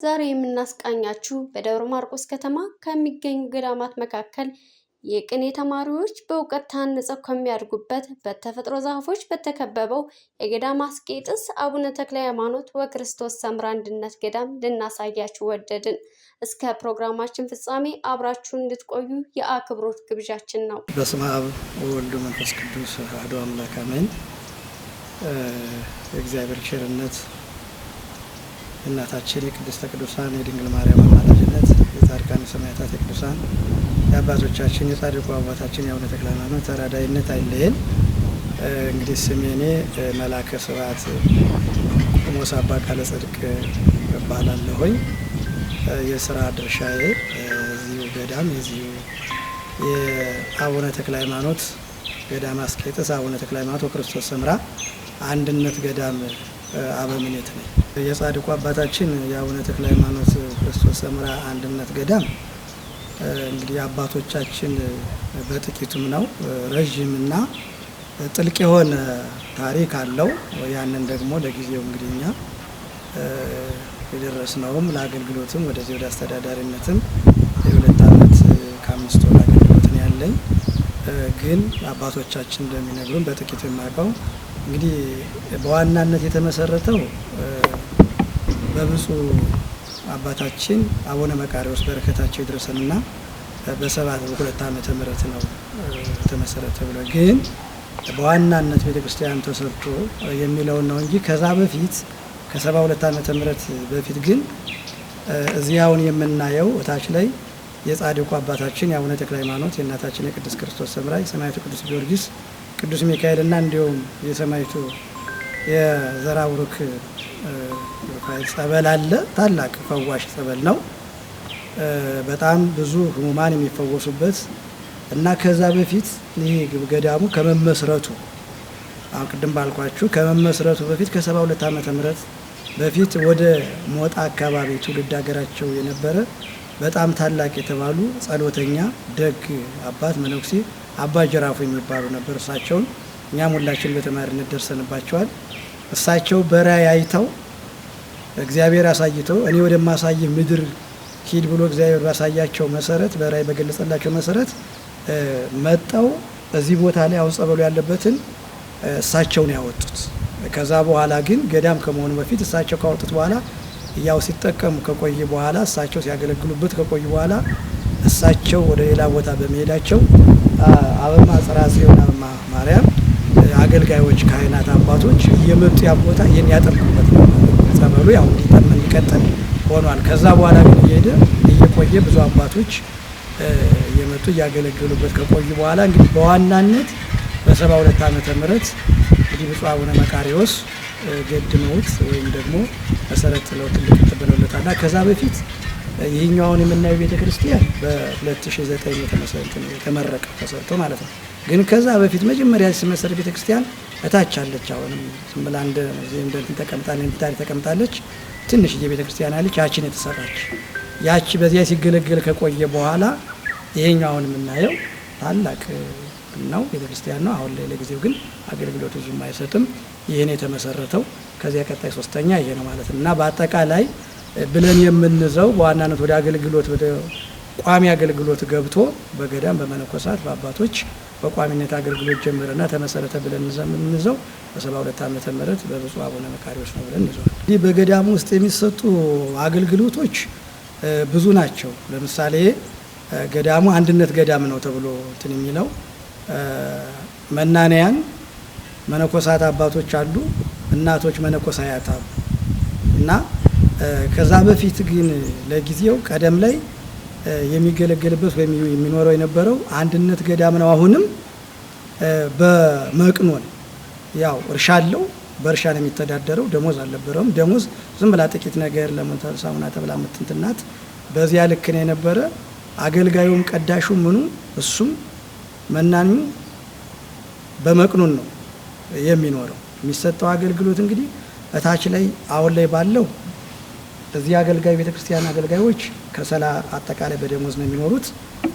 ዛሬ የምናስቃኛችሁ በደብረ ማርቆስ ከተማ ከሚገኙ ገዳማት መካከል የቅኔ ተማሪዎች በእውቀት ታንጸው ከሚያድጉበት በተፈጥሮ ዛፎች በተከበበው የገዳመ አስቄጥስ አቡነ ተክለ ሃይማኖት ወክርስቶስ ሰምራ አንድነት ገዳም ልናሳያችሁ ወደድን። እስከ ፕሮግራማችን ፍጻሜ አብራችሁን እንድትቆዩ የአክብሮት ግብዣችን ነው። በስመ አብ ወወልድ ወመንፈስ ቅዱስ አሐዱ አምላክ አሜን። የእግዚአብሔር ቸርነት፣ የእናታችን የቅድስተ ቅዱሳን የድንግል ማርያም አማላጅነት፣ የጻድቃን የሰማዕታት የቅዱሳን የአባቶቻችን የጻድቁ አባታችን የአቡነ ተክለ ሃይማኖት ተራዳኢነት አይለየን። እንግዲህ ስሜ እኔ መላከ ስብሐት ቆሞስ አባ ቃለ ጽድቅ እባላለሁኝ። የስራ ድርሻዬ እዚሁ ገዳም የዚሁ የአቡነ ተክለ ሃይማኖት ገዳም አስቄጥስ አቡነ ተክለ ሃይማኖት ወክርስቶስ ሰምራ አንድነት ገዳም አበምኔት ነኝ። የጻድቁ አባታችን የአቡነ ተክለ ሃይማኖት ክርስቶስ ሰምራ አንድነት ገዳም እንግዲህ አባቶቻችን በጥቂቱም ነው፣ ረዥምና ጥልቅ የሆነ ታሪክ አለው። ያንን ደግሞ ለጊዜው እንግዲህ እኛ የደረስነውም ለአገልግሎትም ወደዚህ ወደ አስተዳዳሪነትም የ2 ዓመት ከ5 ወር አገልግሎት ነው ያለኝ። ግን አባቶቻችን እንደሚነግሩን በጥቂቱ የማውቀው እንግዲህ በዋናነት የተመሰረተው በብፁዕ አባታችን አቡነ መቃርዮስ፣ በረከታቸው ይድረሰንና፣ በ72 ዓመተ ምህረት ነው የተመሰረተ ብሎ፣ ግን በዋናነት ቤተ ክርስቲያን ተሰርቶ የሚለውን ነው እንጂ ከዛ በፊት ከ72 ዓመተ ምህረት በፊት ግን እዚያውን የምናየው እታች ላይ የጻድቁ አባታችን የአቡነ ተክለ ሃይማኖት፣ የእናታችን የቅድስት ክርስቶስ ሰምራ፣ የሰማዕቱ ቅዱስ ጊዮርጊስ፣ ቅዱስ ሚካኤልና እንዲሁም የሰማዕቱ የዘራ ቡሩክ ጸበል አለ። ታላቅ ፈዋሽ ጸበል ነው። በጣም ብዙ ህሙማን የሚፈወሱበት እና ከዛ በፊት ይህ ገዳሙ ከመመስረቱ፣ አሁን ቅድም ባልኳችሁ ከመመስረቱ በፊት፣ ከ72 ዓመተ ምህረት በፊት ወደ ሞጣ አካባቢ ትውልድ ሀገራቸው የነበረ በጣም ታላቅ የተባሉ ጸሎተኛ ደግ አባት መነኩሴ አባ ጅራፉ የሚባሉ ነበር። እሳቸውን እኛም ሁላችን በተማሪነት ደርሰንባቸዋል። እሳቸው በራእይ አይተው፣ እግዚአብሔር አሳይተው፣ እኔ ወደማሳይህ ምድር ሂድ ብሎ እግዚአብሔር ባሳያቸው መሰረት፣ በራእይ በገለጸላቸው መሰረት መጠው እዚህ ቦታ ላይ አሁን ጸበሉ ያለበትን እሳቸውን ያወጡት። ከዛ በኋላ ግን ገዳም ከመሆኑ በፊት፣ እሳቸው ካወጡት በኋላ፣ ያው ሲጠቀሙ ከቆየ በኋላ፣ እሳቸው ሲያገለግሉበት ከቆዩ በኋላ፣ እሳቸው ወደ ሌላ ቦታ በመሄዳቸው አበማ ጽርሐ ጽዮን፣ አበማ ማርያም አገልጋዮች፣ ካህናት አባቶች እየመጡ ያ ቦታ ይህን ያጠምቁበት ነው። ጸበሉ ያው እንዲቀጥል ሆኗል። ከዛ በኋላ ግን እየሄደ እየቆየ ብዙ አባቶች እየመጡ እያገለገሉበት ከቆዩ በኋላ እንግዲህ በዋናነት በ72 ዓመተ ምህረት እንግዲህ ብፁዕ አቡነ መቃርዮስ ገድመውት ወይም ደግሞ መሰረት ጥለው ትልቅ ብለውለታል። ከዛ በፊት ይህኛውን የምናየው ቤተ ክርስቲያን በ2009 የተመሰረተ ነው፣ የተመረቀ ተሰርቶ ማለት ነው። ግን ከዛ በፊት መጀመሪያ ሲመሰረት ቤተ ክርስቲያን እታች አለች። አሁንም ዝም ብላ እንደ እንደ እንትን ተቀምጣለች። ትንሽዬ ቤተ ክርስቲያን አለች። ያችን የተሰራች ያቺ በዚያ ሲገለገል ከቆየ በኋላ ይሄኛው አሁን የምናየው ታላቅ ነው ቤተ ክርስቲያን ነው። አሁን ላይ ለጊዜው ግን አገልግሎቱ ብዙም አይሰጥም። ይህን የተመሰረተው ከዚያ ቀጣይ ሶስተኛ ይሄ ነው ማለት ነው እና በአጠቃላይ ብለን የምንዘው በዋናነት ወደ አገልግሎት፣ ወደ ቋሚ አገልግሎት ገብቶ በገዳም በመነኮሳት በአባቶች በቋሚነት አገልግሎት ጀመረና ተመሰረተ ብለን የምንይዘው በ72 ዓመተ ምህረት በብፁዕ አቡነ መቃርዮስ ነው ብለን እንይዘዋለን። ይህ በገዳሙ ውስጥ የሚሰጡ አገልግሎቶች ብዙ ናቸው። ለምሳሌ ገዳሙ አንድነት ገዳም ነው ተብሎ እንትን የሚለው መናንያን መነኮሳት አባቶች አሉ፣ እናቶች መነኮሳያት አሉ እና ከዛ በፊት ግን ለጊዜው ቀደም ላይ የሚገለገልበት ወይም የሚኖረው የነበረው አንድነት ገዳም ነው። አሁንም በመቅኖን ያው እርሻ አለው። በእርሻ ነው የሚተዳደረው። ደሞዝ አልነበረውም። ደሞዝ ዝም ብላ ጥቂት ነገር ለሞንታል ሳሙና ተብላ የምትንትናት በዚያ ልክ ነው የነበረ። አገልጋዩም ቀዳሹ ምኑ እሱም መናኙ በመቅኖን ነው የሚኖረው። የሚሰጠው አገልግሎት እንግዲህ እታች ላይ አሁን ላይ ባለው እዚህ አገልጋይ ቤተክርስቲያን አገልጋዮች አጠቃላይ በደሞዝ ነው የሚኖሩት።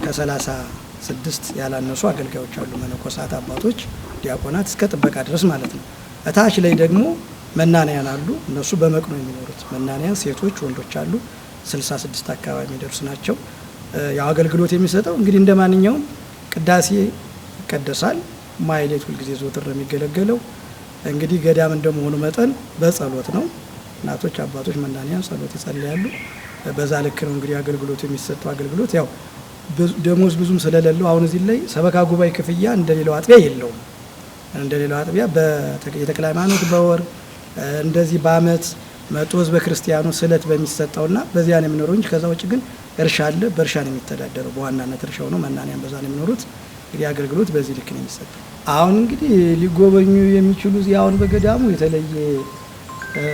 ከ36 ያላነሱ አገልጋዮች አሉ። መነኮሳት፣ አባቶች፣ ዲያቆናት እስከ ጥበቃ ድረስ ማለት ነው። እታች ላይ ደግሞ መናንያን አሉ። እነሱ በመቅኖ የሚኖሩት መናንያን ሴቶች፣ ወንዶች አሉ። 66 አካባቢ የሚደርሱ ናቸው። ያው አገልግሎት የሚሰጠው እንግዲህ እንደ ማንኛውም ቅዳሴ ይቀደሳል። ማህሌት ሁልጊዜ ዘወትር ነው የሚገለገለው። እንግዲህ ገዳም እንደመሆኑ መጠን በጸሎት ነው። እናቶች፣ አባቶች መናንያን ጸሎት ይጸልያሉ። በዛ ልክ ነው እንግዲህ አገልግሎቱ የሚሰጠው። አገልግሎት ያው ደሞዝ ብዙም ስለሌለው አሁን እዚህ ላይ ሰበካ ጉባኤ ክፍያ እንደሌላው አጥቢያ የለውም። እንደሌላው አጥቢያ የተክለ ሃይማኖት በወር እንደዚህ በአመት መቶ ህዝበ ክርስቲያኑ ስለት በሚሰጠውና በዚያ ነው የሚኖረው እንጂ ከዛ ውጭ ግን እርሻ አለ። በእርሻ ነው የሚተዳደረው። በዋናነት እርሻው ነው። መናንያን በዛ ነው የሚኖሩት። እንግዲህ አገልግሎት በዚህ ልክ ነው የሚሰጠው። አሁን እንግዲህ ሊጎበኙ የሚችሉ እዚህ አሁን በገዳሙ የተለየ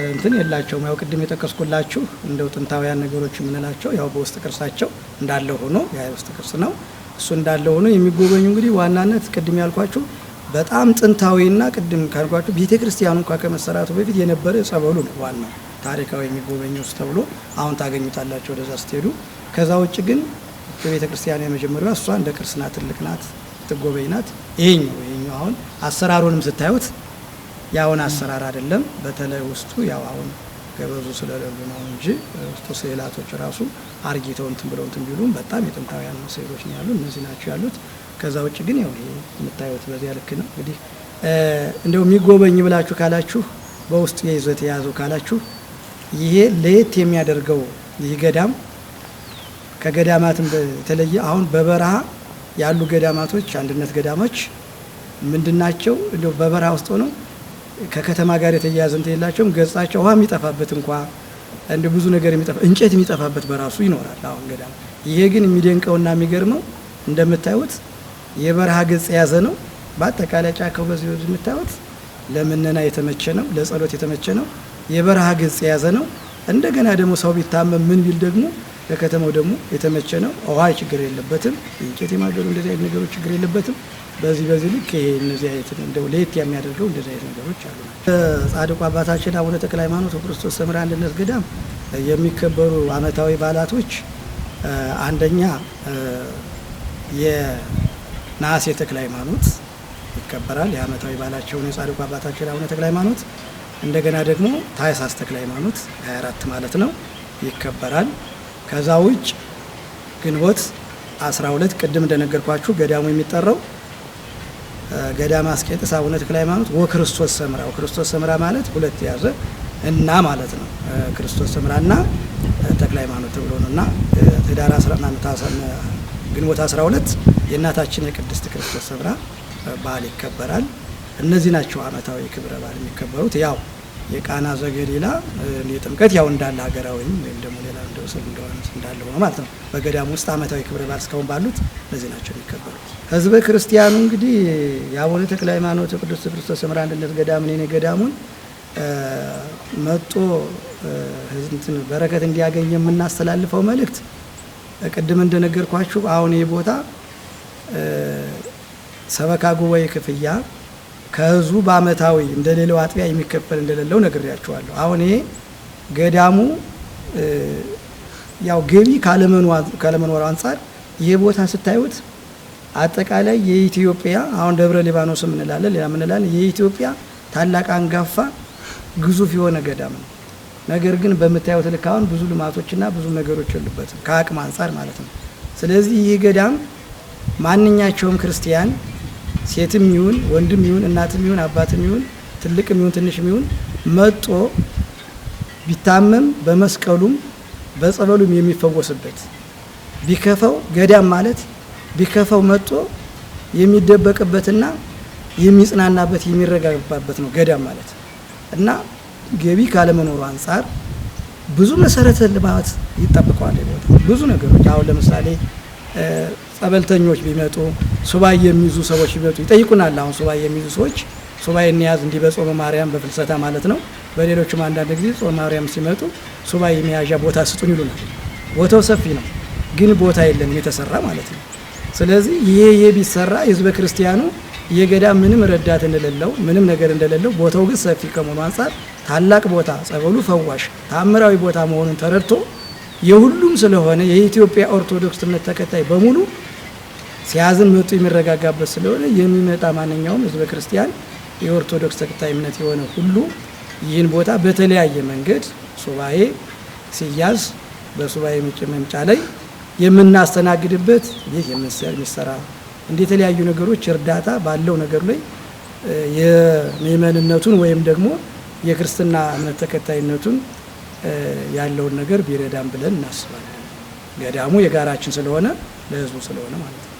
እንትን የላቸውም። ያው ቅድም የጠቀስኩላችሁ እንደው ጥንታውያን ነገሮች የምንላቸው ያው በውስጥ ቅርሳቸው እንዳለ ሆኖ ያ የውስጥ ቅርስ ነው። እሱ እንዳለ ሆኖ የሚጎበኙ እንግዲህ ዋናነት ቅድም ያልኳችሁ በጣም ጥንታዊና ቅድም ካልኳችሁ ቤተ ክርስቲያኑ እንኳ ከመሰራቱ በፊት የነበረ ጸበሉ ነው ዋናው ታሪካዊ የሚጎበኘው ተብሎ አሁን ታገኙታላችሁ ወደዛ ስትሄዱ። ከዛ ውጭ ግን በቤተ ክርስቲያኑ የመጀመሪያዋ እሷ እንደ ቅርስ ናት፣ ትልቅ ናት፣ ትጎበኝ ናት። ይሄኛው አሁን አሰራሩንም ስታዩት ያውን አሰራር አይደለም። በተለይ ውስጡ ያው አሁን ገበዙ ስለሌሉ ነው እንጂ ውስጡ ስዕላቶች ራሱ አርጊተው እንትን ብለው እንትን ቢሉም በጣም የጥንታውያን ስዕሎች ነው ያሉ፣ እነዚህ ናቸው ያሉት። ከዛ ውጭ ግን ያው ይሄ የምታዩት በዚያ ልክ ነው። እንግዲህ እንደው የሚጎበኝ ብላችሁ ካላችሁ በውስጡ የይዘት የያዘው ካላችሁ ይሄ ለየት የሚያደርገው ይህ ገዳም ከገዳማትም በተለየ አሁን በበረሃ ያሉ ገዳማቶች አንድነት ገዳሞች ምንድናቸው? እንደው በበረሃ ውስጥ ሆነው ከከተማ ጋር የተያያዘ እንትን የላቸውም። ገጻቸው ውሃ የሚጠፋበት እንኳ እንደ ብዙ ነገር የሚጠፋ እንጨት የሚጠፋበት በራሱ ይኖራል አሁን ገዳም። ይሄ ግን የሚደንቀውና የሚገርመው እንደምታዩት የበረሃ ገጽ የያዘ ነው። በአጠቃላይ ጫካው በዚህ የምታዩት ለምነና የተመቸ ነው፣ ለጸሎት የተመቸ ነው። የበረሃ ገጽ የያዘ ነው። እንደገና ደግሞ ሰው ቢታመም ምን ቢል ደግሞ ለከተማው ደግሞ የተመቸ ነው። ውሃ ችግር የለበትም። እንጨት የማገዱ እንደዚህ አይነት ነገሮች ችግር የለበትም። በዚህ ልክ ይሄ እነዚህ አይነት እንደው ለየት የሚያደርገው እንደዚህ አይነት ነገሮች አሉ። ጻድቁ አባታችን አቡነ ተክለ ሃይማኖት ወክርስቶስ ሰምራ አንድነት ገዳም የሚከበሩ አመታዊ በዓላቶች አንደኛ የነሐሴ ተክለ ሃይማኖት ይከበራል። የአመታዊ በዓላቸውን የጻድቁ አባታችን አቡነ ተክለ ሃይማኖት። እንደገና ደግሞ ታኅሳስ ተክለ ሃይማኖት 24 ማለት ነው ይከበራል። ከዛ ውጭ ግንቦት 12 ቅድም እንደነገርኳችሁ ገዳሙ የሚጠራው ገዳመ አስቄጥስ አቡነ ተክለ ሃይማኖት ወክርስቶስ ሰምራ። ወክርስቶስ ሰምራ ማለት ሁለት የያዘ እና ማለት ነው። ክርስቶስ ሰምራና ተክለ ሃይማኖት ተብሎ ነውና ህዳር 11 ግንቦት 12 የእናታችን የቅድስት ክርስቶስ ሰምራ በዓል ይከበራል። እነዚህ ናቸው አመታዊ ክብረ በዓል የሚከበሩት። ያው የቃና ዘገሊላ የጥምቀት ያው እንዳለ ሀገራዊ ወይም ደግሞ ሌላ እንደው ስል እንደሆነ እንዳለ ሆኖ ማለት ነው። በገዳሙ ውስጥ አመታዊ ክብረ በዓል እስካሁን ባሉት እነዚህ ናቸው የሚከበሩት። ህዝበ ክርስቲያኑ እንግዲህ የአቡነ ተክለ ሃይማኖት የቅዱስ ክርስቶስ ሰምራ አንድነት ገዳምን የኔ ገዳሙን መጦ እንትን በረከት እንዲያገኝ የምናስተላልፈው መልእክት ቅድም እንደነገርኳችሁ አሁን ይህ ቦታ ሰበካ ጉባኤ ክፍያ ከህዝቡ በአመታዊ እንደሌለው አጥቢያ የሚከፈል እንደሌለው ነግሬያችኋለሁ። አሁን ይሄ ገዳሙ ያው ገቢ ካለመኖሩ አንጻር ይሄ ቦታ ስታዩት አጠቃላይ የኢትዮጵያ አሁን ደብረ ሊባኖስ እንላለን ሌላ እንላለን የኢትዮጵያ ታላቅ አንጋፋ ግዙፍ የሆነ ገዳም ነው። ነገር ግን በምታዩት ልክ አሁን ብዙ ልማቶችና ብዙ ነገሮች የሉበትም ከአቅም አንጻር ማለት ነው። ስለዚህ ይህ ገዳም ማንኛቸውም ክርስቲያን ሴትም ይሁን ወንድም ይሁን እናትም ይሁን አባትም ይሁን ትልቅም ይሁን ትንሽም ይሁን መጦ ቢታመም በመስቀሉም በጸበሉም የሚፈወስበት ቢከፈው ገዳም ማለት ቢከፈው መጦ የሚደበቅበትና የሚጽናናበት የሚረጋጋበት ነው ገዳም ማለት። እና ገቢ ካለመኖሩ አንጻር ብዙ መሰረተ ልማት ይጠብቀዋል ቦታ ብዙ ነገሮች አሁን ለምሳሌ ጸበልተኞች ቢመጡ ሱባኤ የሚይዙ ሰዎች ቢመጡ ይጠይቁናል። አሁን ሱባኤ የሚይዙ ሰዎች ሱባኤ እንያዝ እንዲህ በጾመ ማርያም በፍልሰታ ማለት ነው። በሌሎችም አንዳንድ ጊዜ ጾመ ማርያም ሲመጡ ሱባኤ መያዣ ቦታ ስጡን ይሉናል። ቦታው ሰፊ ነው፣ ግን ቦታ የለንም የተሰራ ማለት ነው። ስለዚህ ይሄ ቢሰራ ህዝበ ክርስቲያኑ የገዳም ምንም ረዳት እንደሌለው ምንም ነገር እንደሌለው ቦታው ግን ሰፊ ከመሆኑ አንጻር ታላቅ ቦታ ጸበሉ ፈዋሽ ታምራዊ ቦታ መሆኑን ተረድቶ የሁሉም ስለሆነ የኢትዮጵያ ኦርቶዶክስ እምነት ተከታይ በሙሉ ሲያዝን መጡ የሚረጋጋበት ስለሆነ የሚመጣ ማንኛውም ህዝበ ክርስቲያን የኦርቶዶክስ ተከታይ እምነት የሆነ ሁሉ ይህን ቦታ በተለያየ መንገድ ሱባኤ ሲያዝ በሱባኤ መምጫ ላይ የምናስተናግድበት ቤት የሚሰራ እንደ የተለያዩ ነገሮች እርዳታ ባለው ነገር ላይ የምእመንነቱን ወይም ደግሞ የክርስትና እምነት ተከታይነቱን ያለውን ነገር ቢረዳን ብለን እናስባለን። ገዳሙ የጋራችን ስለሆነ ለሕዝቡ ስለሆነ ማለት ነው።